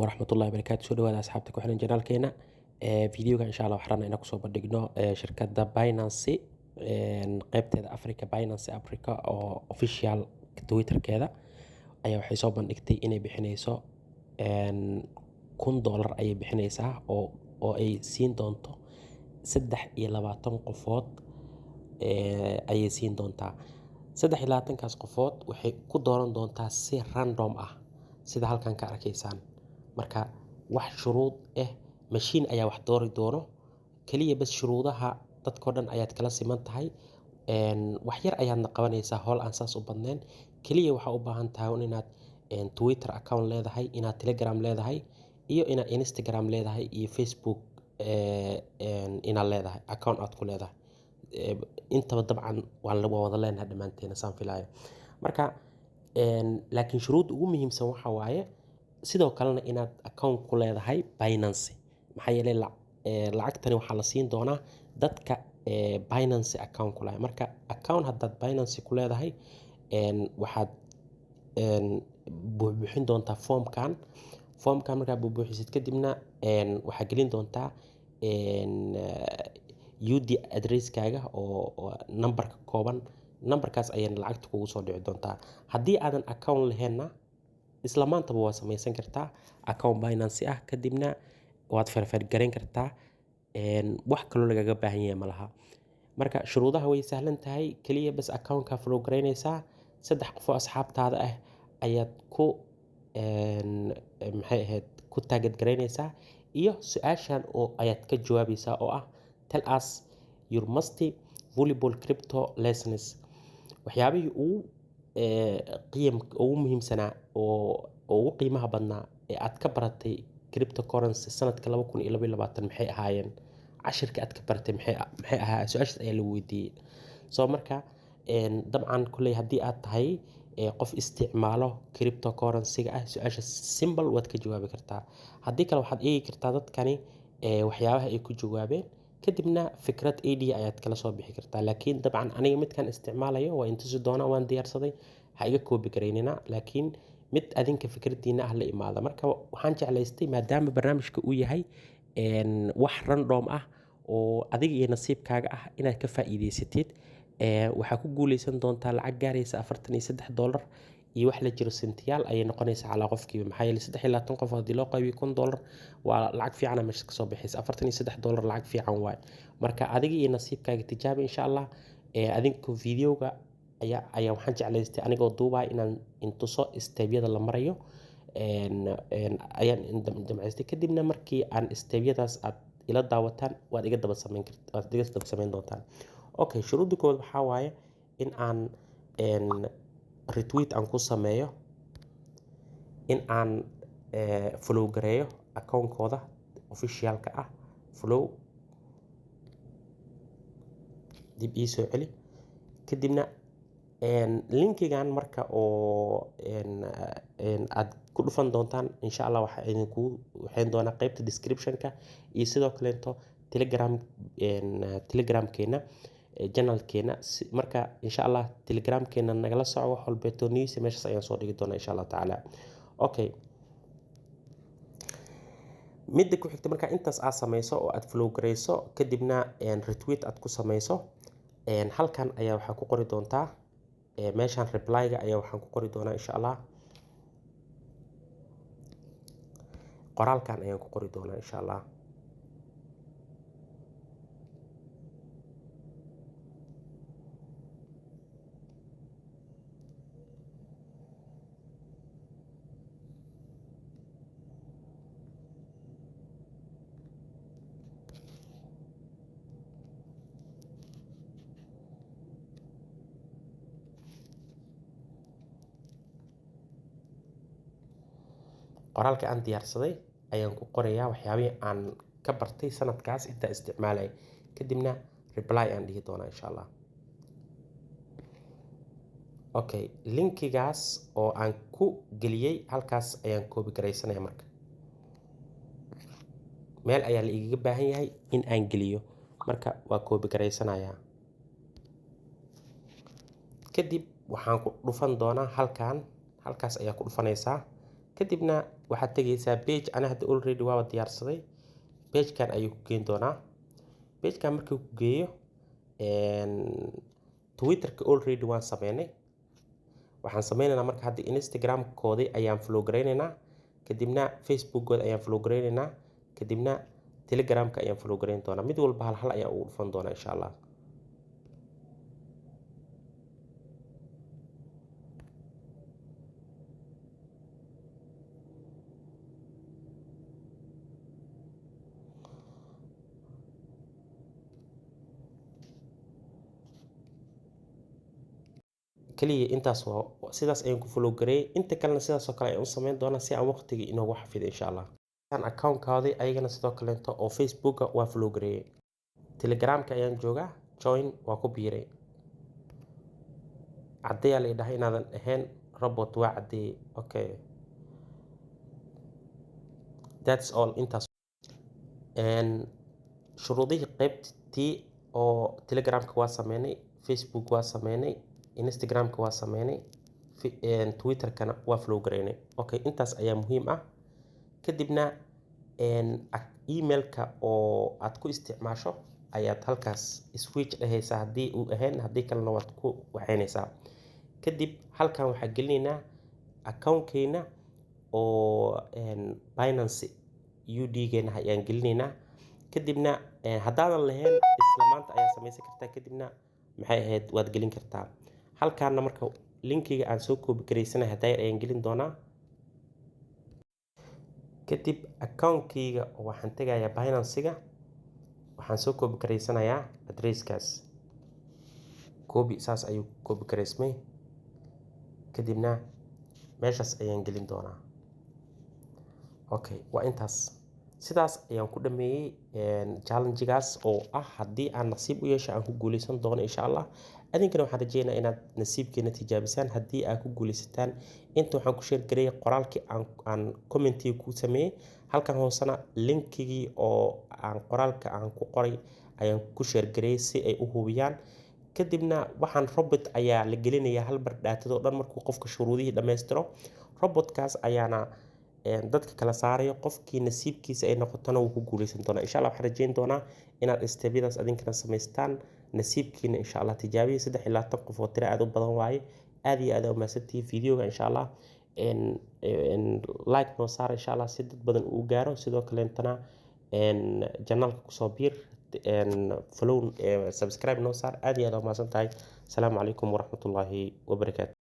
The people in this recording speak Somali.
Waraxmatullahi wabarakaatu. Soo dhawaada asxaabta ku xiran janaalkeena. Videoga insha Allah waxaan rabnaa inaan kusoo bandhigno shirkadda Binance, qaybteeda Africa, Binance Africa oo official Twitterkeeda ayaa waxay soo bandhigtay inay bixinayso $1000 ayay bixinaysaa oo ay siin doonto 23 qofood ayay siin doontaa. 23-kaas qofood waxay ku dooran doontaa si random ah, sida halkan ka arkaysaan. Marka wax shuruud ah, mashiin ayaa wax doori doono kaliya, bas shuruudaha dadkoo dhan ayaad kala siman tahay. Wax yar ayaadna qabanaysaa, howl aan saas u badnayn. Kaliya waxaa u baahan tahay un inaad Twitter account leedahay, inaad Telegram leedahay, iyo inaad Instagram leedahay, iyo Facebook inaad leedahay account aad ku leedahay. Intaba dabcan waa wada leenahay dhammaanteena, saan filayo. Marka laakiin shuruudda ugu muhiimsan waxa waaye sidoo kalena inaad account ku leedahay Binance, maxaa yeelay lacagtani waxaa la siin doonaa dadka Binance account ku leh. Marka account haddaad Binance ku leedahay, waxaad buuxbuuxin doontaa foomkan. Foomkan markaad buuxbuuxisid kadibna, waxaad gelin doontaa UD addresskaaga oo numberka kooban. Numberkaas ayayna lacagta kugu soo dhici doontaa. Haddii aadan account laheenna, isla maantaba waa samaysan kartaa account Binance ah, kadibna waad verify garayn kartaa. Wax kaloo lagaga baahan yahay ma laha. Marka shuruudaha way sahlan tahay, kaliya bas accountka follow garaynaysaa, saddex qof oo asxaabtaada ah ayaad ku maxay ahayd, ku target garaynaysaa, iyo su-aashan oo ayaad ka jawaabaysaa oo ah "Tell us your most valuable crypto lessons". Waxyaabihii ugu qiyam, ugu muhiimsanaa oo ugu qiimaha badnaa ee aad ka baratay cryptocurrency sanadka 2022 maxay ahaayeen? Cashirka aad ka baratay maxay ahaa? Su-aashaas ayaa lagu weydiiyey. So marka dabcan kolley haddii aad tahay qof isticmaalo cryptocurrency-ga ah, su-aasha simple waad ka jawaabi kartaa. Haddii kale waxaad eegi kartaa dadkani waxyaabaha ay ku jawaabeen, kadibna fikrad idea ayaad kala soo bixi kartaa. Laakiin dabcan aniga midkan isticmaalayo waa intusi doonaa, waan diyaarsaday, ha iga copy garaynina, laakiin mid adinka fikradiina ah la imaada. Marka waxaan jeclaystay, maadaama barnaamijka uu yahay wax random ah oo adiga iyo nasiibkaaga ah, inaad ka faa'iidaysatid. Waxaa ku guuleysan doontaa lacag gaaraysa $43 iyo wax la jiro sentiyaal ayay noqonaysaa calaa qofkiiba, maxaa yeelay 23 qof haddii loo qaybiyo $1000 waa lacag fiicana meesha kasoo bixaysa. $43 lacag fiican waaye. Marka adiga iyo nasiibkaaga tijaabi insha Allah. Adinku videoga ayaa waxaan jeclaystay anigoo duubaya inaan intuso stepyada la marayo ayaan jamcaystay. Kadibna markii aan stepyadaas aad ila daawataan, waad iga daba samayn doontaan. Okay, shuruudda koowaad waxaa waaye in aan retweet aan ku sameeyo, in aan follow gareeyo accountkooda officialka ah. Follow dib ii soo celi. Kadibna linkigan marka oo aad ku dhufan doontaan insha Allah waxaa idinku waxayn doonaa qaybta description-ka iyo sidoo kaleeto Telegramkeena channelkeena. Marka insha Allah Telegramkeena nagala soco, wax walbeeto news meeshaas ayaan soo dhigi doonaa insha Allah tacaala. Okay, midda ku xigta, marka intaas aad sameyso oo aad follow gareyso, kadibna retweet aad ku sameyso, halkan ayaa waxaa ku qori doontaa, meeshan reply-ga ayaa waxaan ku qori doonaa insha Allah, qoraalkan ayaan ku qori doonaa insha Allah. Qoraalka aan diyaarsaday ayaan ku qorayaa waxyaabihii aan ka bartay sanadkaas intaa isticmaalay, kadibna reply aan dhihi doonaa insha Allah. Okay, linkigaas oo aan ku geliyey halkaas ayaan copy garaysanaya. Marka meel ayaa la igaga baahan yahay in aan geliyo, marka waa copy garaysanayaa. Kadib waxaan ku dhufan doonaa halkan, halkaas ayaa ku dhufanaysaa. Kadibna waxaad tegeysaa page. Ana hadda already waaba diyaarsaday. Pagekan ayuu ku geyn doonaa. Pagekan markuu ku geeyo, Twitterka already waan sameynay. Waxaan sameynaynaa marka hadda Instagram-koodii ayaan follow gareynaynaa, kadibna Facebookkooda ayaan follow gareynaynaa, kadibna Telegramka ayaan follow gareyn doonaa. Mid walba hal hal ayaan ugu dhufan doonaa, insha Allah. Kaliya intaas waa sidaas ayaan ku follow gareeyay. Inta kalena sidaas oo kale ayaan u sameyn doonaa si aan waqtigii inoogu xafido, insha Allah. Account-kaadii ayagana sidoo kaleeto oo Facebooka waa follow gareeyay. Telegramka ayaan joogaa, join waa ku biiray. Caddeeyaa la dhahay inaadan ahayn robot, waa caddeeyay. Okay, that's all, intaas. Shuruudihii qaybtii oo Telegramka waa sameynay, Facebook waa sameynay, Instagramka waa sameynay, Twitterkana waa follow gareynay. Okay, intaas ayaa muhiim ah. Kadibna emailka oo aad ku isticmaasho ayaad halkaas switch dhehaysaa haddii uu ahayn, haddii kalena waad ku waxeynaysaa. Kadib halkan waxaa gelinaynaa accountkeena oo Binance UD-geena ayaan gelinaynaa. Kadibna haddaadan lahayn, isla maanta ayaa sameysan kartaa. Kadibna maxay ahayd, waad gelin kartaa. Halkaana marka linkiga aan soo copy garaysanahay hadayar ayaan gelin doonaa. Kadib accountkeyga waxaan tegayaa Binance-ga, waxaan soo copy garaysanayaa addresskaas. Copy, saas ayuu copy garaysmay. Kadibna meeshaas ayaan gelin doonaa. Okay, waa intaas. Sidaas ayaan ku dhameeyey challenge-gaas oo ah haddii aan nasiib u yeesho aan ku guuleysan doono, insha Allah. Adinkana waxaan rajeynayaa inaad nasiibkiina tijaabisaan haddii aad ku guuleysataan. Inta waxaan ku share gareeyay qoraalkii aan commentiga ku sameeyey. Halkan hoosena linkigii oo aan qoraalka aan ku qoray ayaan ku share gareeyay si ay u hubiyaan. Kadibna waxaan robot ayaa la gelinayaa hal mar data-do dhan markuu qofka shuruudihii dhammaystiro. Robotkaas ayaana dadka kala saarayo. Qofkii nasiibkiisa ay noqotona wuu ku guuleysan doonaa, insha Allah. Waxaan rajeyn doonaa inaad step-yadaas adinkana samaystaan, nasiibkiina insha Allah tijaabiya. 23 qof oo tiro aad u badan waaye. Aad iyo aad aa umahadsantihiin. Videoga insha Allah like noo saar, insha Allah, si dad badan uu gaaro. Sidoo kaleentana channelka kusoo biir, follow, subscribe noo saar. Aad iyo aad aa umahadsan tahay. Asalaamu calaykum waraxmatullaahi wabarakaatu.